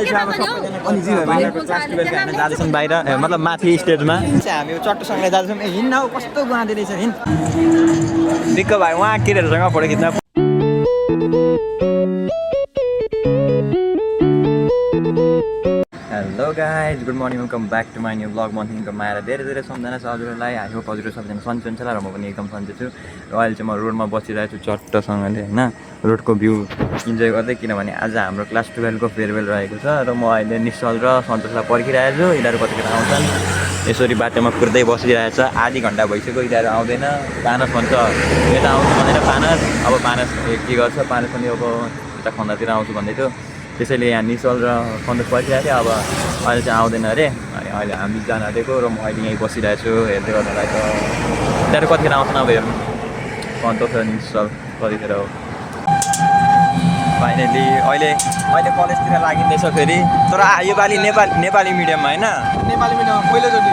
class 12 का हामी जाँदैछौँ बाहिर मतलब माथि स्टेजमा हामी यो चट्टोसँगले जाँदैछौँ हिँड्न हौ कस्तो गुहाँदो रहेछ हिँड दिक्क भाइ उहाँ केटीहरूसँग फोटो खिच्न hello guys good morning welcome back to my new blog मर्निङको माएर धेरै सम्झना छ हजुरहरूलाई आई होप हजुरहरू सबैजना सन्चै हुन्छ र म पनि एकदम सन्चै छु र अहिले चाहिँ म रोडमा बसिरहेको छु चट्टसँगले होइन रोडको भ्यू इन्जोय गर्दै किनभने आज हाम्रो क्लास 12 को फेयरवेल रहेको छ र म अहिले निश्चल र सन्तोषलाई पर्खिरहेको छु यिनीहरू कतिखेर आउँछन् यसरी बाटोमा कुर्दै बसिरहेछ आधी घन्टा भइसक्यो यिनीहरू आउँदैन पानस भन्छ यता आउँछु भनेर पानस अब पानस के गर्छ पानस पनि अब यता खन्दातिर आउँछु भन्दै थियो त्यसैले यहाँ निश्चल र सन्तोष पर्खिरहेको थियो अब अहिले चाहिँ आउँदैन अरे अनि अहिले हामी जान आँटेको र म अहिले यहीँ बसिरहेको छु हेर्दै गर्नलाई त यिनीहरू कतिखेर आउँछ अब हेर्नु सन्तोष र निश्चल कतिखेर हो फाइनली अहिले कलेजतिर लागिँदैछ फेरि तर योपालि नेपाली मिडियममा होइन नेपाली मिडियममा पहिलोचोटि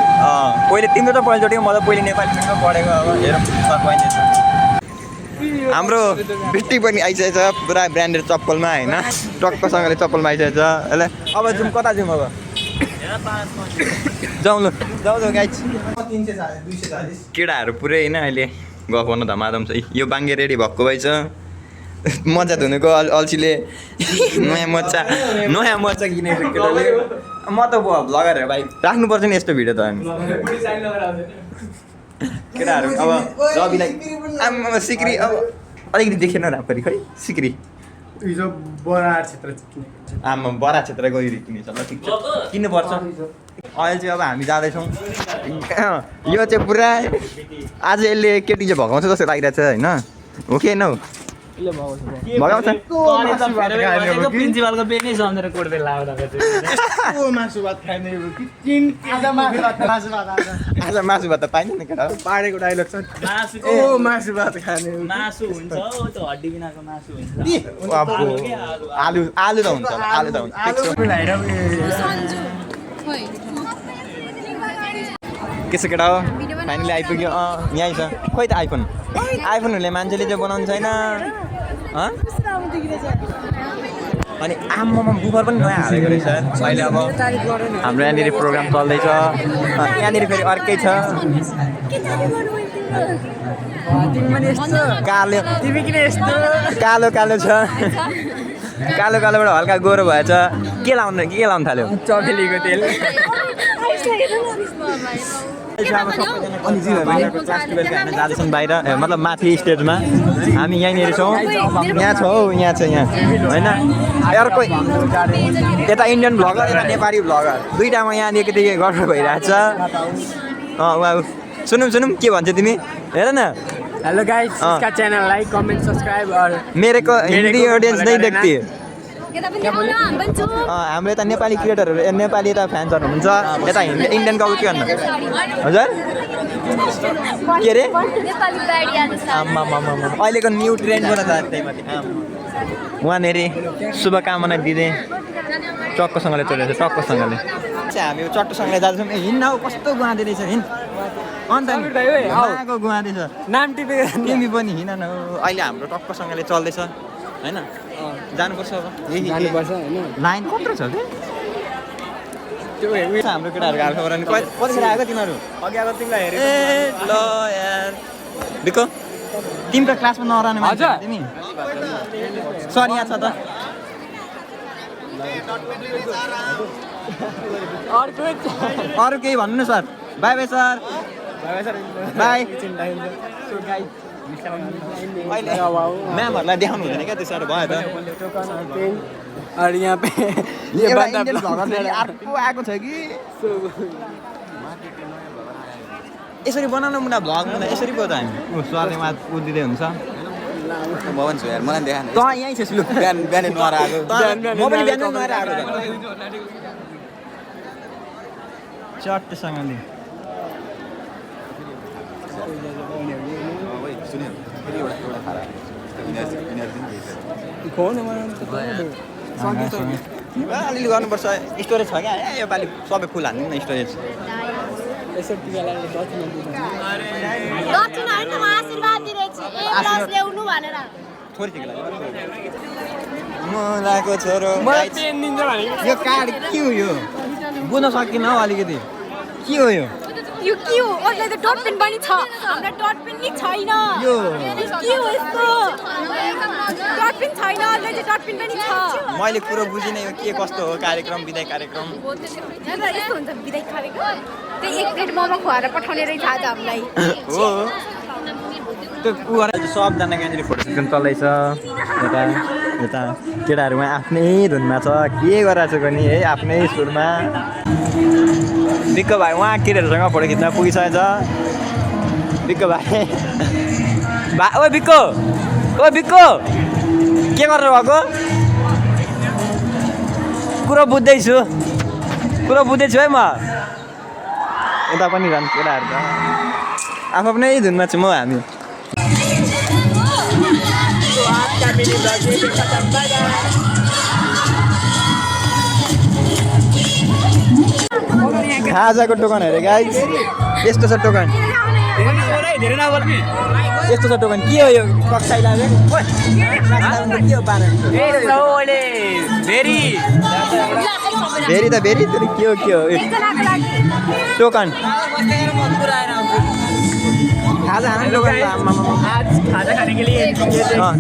पहिले तिम्रो त पहिलोचोटि म त पहिले नेपाली मिडियममा पढेको अब हेरौँ सर बहिनी हाम्रो बिस्टी पनि आइसकेको छ पुरा ब्रान्डेड चप्पलमा होइन टक्कसँगले चप्पलमा आइसकेको छ यसलाई अब जाउँ कता जाउँ अब जाउँ ल जाउँ गाइज केटाहरू पुरै होइन अहिले गफ गर्नु धमाधम छ यो बाङ्गे रेडी भएको भएछ मजा धुनुको अल्छीले नयाँ मोजा किनेको केटाले म त भ्लगर हो भाइ राख्नुपर्छ नि यस्तो भिडियो त हामी केटाहरू अब रविलाई आमा सिक्री अब अलिकति देखेन राम्ररी खै सिक्री हिजो बरार क्षेत्र आमा बरा क्षेत्र गइरी किनेछ ल ठिक छ किन्नुपर्छ अहिले चाहिँ अब हामी जाँदैछौँ यो चाहिँ पुरा आज यसले केटी चाहिँ भगाउँछ जस्तो लागिरहेछ होइन हो कि होइन हौ भगाउँछ प्रिन्सिपलको बेनी सम्झेर कोर्दै लाग्दा मासु भात खाने आज मासु भात त पाइन्छ नि केटा पाडेको डाइलग छ मासु भात खाने मासु हुन्छ त्यो हड्डी बिनाको मासु हुन्छ आलु त हुन्छ आलु त हुन्छ के छ केटा हो फाइनली आइपुग्यो यहीँ छ खोइ त आइफोनहरूले मान्छेले चाहिँ बनाउनु छैन अनि आम्मामा बुफर पनि नयाँ हालेको रहेछ अहिले अब हाम्रो यहाँनिर प्रोग्राम चल्दैछ यहाँनिर फेरि अर्कै छ कालो छ कालोबाट हल्का गोरो भएछ के लाउनु थाल्यो चमेलीको तेल क्लास 12 का हामी जाँदैछौँ बाहिर मतलब माथि स्टेजमा हामी यहीँनिर छौँ यहाँ छ हौ यहाँ होइन अर्को यता इन्डियन भ्लगर यता नेपाली भ्लगर दुइटामा यहाँ अलिकति गडबड भइरहेछ सुनौँ के भन्छ तिमी हेर न हेलो गाइस इसका चैनल लाइक कमेंट सब्सक्राइब और मेरे को हिंदी ऑडियंस नहीं देखती हाम्रो यता नेपाली क्रिएटरहरू नेपाली यता फ्यान्सहरू हुन्छ यता इन्डियनको के भन्नु हजुर के अरे अहिलेको न्यू ट्रेन्डबाट छ त्यही माथि उहाँनिर शुभकामना दिँदै टक्कसँगले चलेको छ टक्कसँगले हामी यो चट्टोसँगले जाँदैछौँ हिँड्न हौ कस्तो गुहाँदो रहेछ हिँड अन्त गुहाँदैछ नाम टिपेको तिमी पनि हिँड न अहिले हाम्रो टक्कसँगले चल्दैछ होइन जानुपर्छ अब लाइन कत्रो छ त्यो हाम्रो केटाहरूको हाल खबर अनि कतिखेर आएको तिमीहरू अघि आएको तिमीलाई हेरेँ ए ल यार बिको तिम्रो क्लासमा नरहने मान्छे तिमी सर यहाँ छ त अरू केही भन्नु न sir bye bye sir bye म्यामहरूलाई देखाउनु हुँदैन क्या त्यो साह्रो भयो त और यहाँ पे ये बंदा अर्को आएको छ कि यसरी बनाउनु मुना भ्लग मुना यसरी पो त हामी स्वादमा उदिँदै हुन्छ भवन छु यार मलाई देखान त यहीँ छस् लु बिहान नुहाएर आएको म पनि बिहान नुहाएर आएको चट्टसँगले अलिअलि गर्नुपर्छ स्टोरेज छ क्या योपालि सबै फुल हान्नु न स्टोरेज थोरै मुलाको छोरो मलाई पेन दिन्छ भनेको यो कार्ड के हो यो बुझ्न सकिनँ हौ अलिकति के हो यो यो के हो अरूलाई त डट पेन पनि छ हामीलाई डट पेन नि छैन यो के हो यस्तो डट पेन छैन अरूलाई चाहिँ डट पेन पनि छ मैले कुरो बुझिनँ यो के कस्तो हो कार्यक्रम विदाय कार्यक्रम यहाँ त यस्तो हुन्छ बिदाई कार्यक्रम त्यही एक प्लेट मोमो खुवाएर पठाउने रहेछ आज हामीलाई हो त्यो सबजना यहाँनिर फोटो सेसन चल्दैछ यता यता केटाहरू उहाँ आफ्नै धुनमा छ के गरिरहेको छ भने है आफ्नै सुरमा बिक्क भाइ उहाँ केटाहरूसँग फोटो खिच्न पुगिसकेछ बिक्क भाइ ओ बिक्को के गरेर भएको कुरो बुझ्दैछु है म यता पनि झन् केटाहरू त आफ्नै धुनमा छौँ हौ हामी खाजाको टोकन हेरे गाइस यस्तो छ टोकन यस्तो छ टोकन के हो यो कक्षाइ लाग्यो के हो पारा भेरी त भेरी तर के हो टोकन खाजा खाने टोकन त खाजा खाने के लिए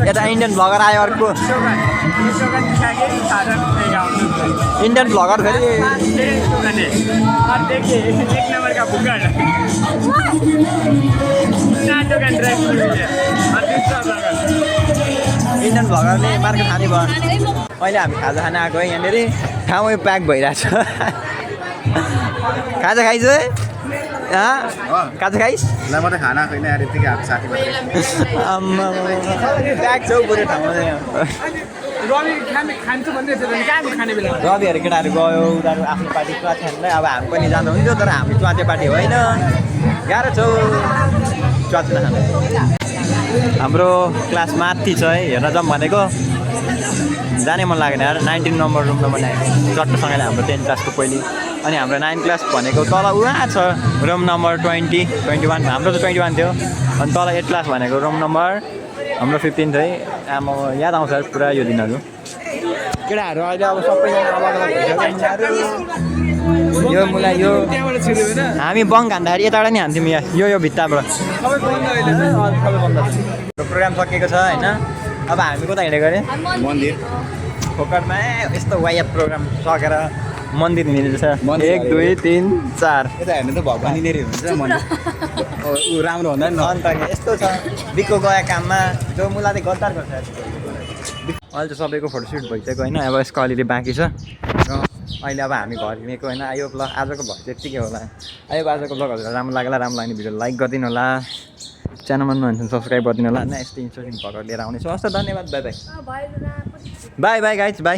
यता इन्डियन भ्लगर आयो अर्को इन्डियन भ्लगर फेरि देखिए एक नंबर का बुकर इन्डियन भ्लगरले मार्केट खाने भयो अहिले हामी खाजा खान आएको है यहाँनिर ठाउँ प्याक भइरहेछ खाजा खाइस् है खाजा खाइस् ल म त खाना खैन यार यतिकै आएको साथी आम्मा प्याक छ हौ पुरै ठाउँमा रवि खान्छु भन्दै थियो कहाँ खाने बेला रविहरू केटाहरू गयो उनीहरू आफ्नो पार्टी च्वाथ्यानलाई अब हामी पनि जानु हुन्थ्यो तर हामी च्वाथे पार्टी होइन गाह्रो छ च्वाथ्यान खानु हाम्रो क्लास माथि छ है हेर्न जाउँ भनेको जाने मन लागेन यार 19 नम्बर रुममा बनाएको चट्टसँगले हाम्रो 10 क्लासको पहिले अनि हाम्रो 9 क्लास भनेको तल उहाँ छ रुम नम्बर 20 21 हाम्रो त 21 थियो अनि तल 8 क्लास भनेको रुम नम्बर हाम्रो 15 थियो है आमा याद आउँछ पुरा यो दिनहरू केटाहरू अहिले अब सबैजना अलग अलग भइसक्यो यो मलाई यो हामी बङ हान्दाखेरि यताबाट नि हान्थ्यौँ यहाँ यो भित्ताबाट सबै बन्द प्रोग्राम सकिएको छ होइन अब हामी कता हिँडेको अरे मन्दिर फोकटमा यस्तो वाइएफ प्रोग्राम सकेर मन्दिर हिँडेको छ 1 2 3 4 यता हेर्नु त भगवानी नै हुन्छ मन्दिर ऊ राम्रो भन्दा नि अन्त यस्तो छ बिक्को गएको काममा जो मुलाले गद्दार गर्छ अहिले त सबैको फोटोसुट भइसक्यो होइन अब यसको अलिअलि बाँकी छ अहिले अब हामी घर हिँडेको होइन यो ब्लग आजको भ्लग त्यत्तिकै होला आजको ब्लगहरू राम्रो लाग्ने भिडियो लाइक गरिदिनु होला च्यानलमा नहुन्छ सब्सक्राइब गरिदिनु होला यस्तो इन्ट्रेस्टिङ भ्लगहरू लिएर आउनेछु हस् त धन्यवाद बाई गाइज बाई